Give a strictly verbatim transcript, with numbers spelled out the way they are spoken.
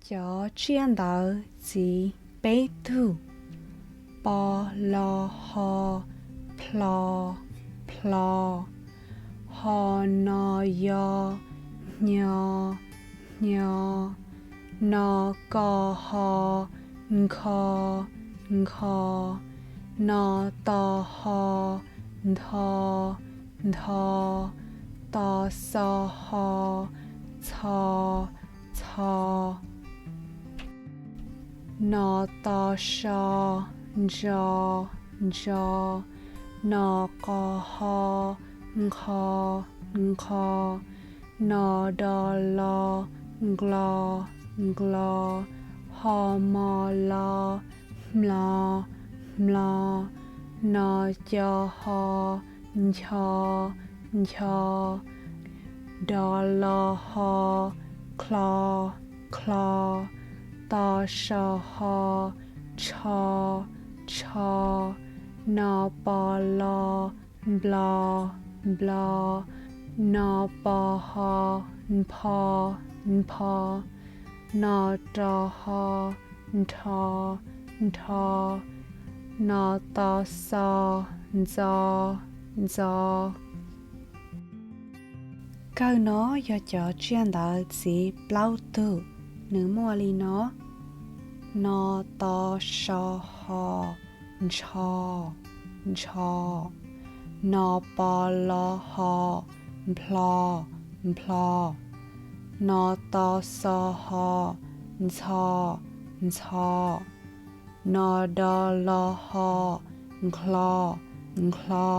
Cov tsiaj ntawv txiv peb tug: po lo ho, plho, plho. Ho no yo, hnyo, hnyo. No ko ho, nkho, nkho. No to ho, ntho, ntho. To xo ho, txho, txho. No to so, ntso, ntso. No qo ho, nqho, nqho. No do lo, nqlo, nqlo. Ho mo lo, hmlo, hmlo. No co ho, ncho, ncho. Do lo ho, klo, klo. To so ho, tsho, tsho. No po lo, nplo, nplo. No po ho, npho, npho. No ro ho, nrho, nrho. No to xo, ntxo, ntxo. Kawg no yog cov tsiaj ntawv txiv plaub tug, nws muaj li no: no to so ho, ntsho, ntsho. No po lo ho, nplho, nplho. No to xo ho, ntxho, ntxho. No do lo ho, nqhlo, nqhlo.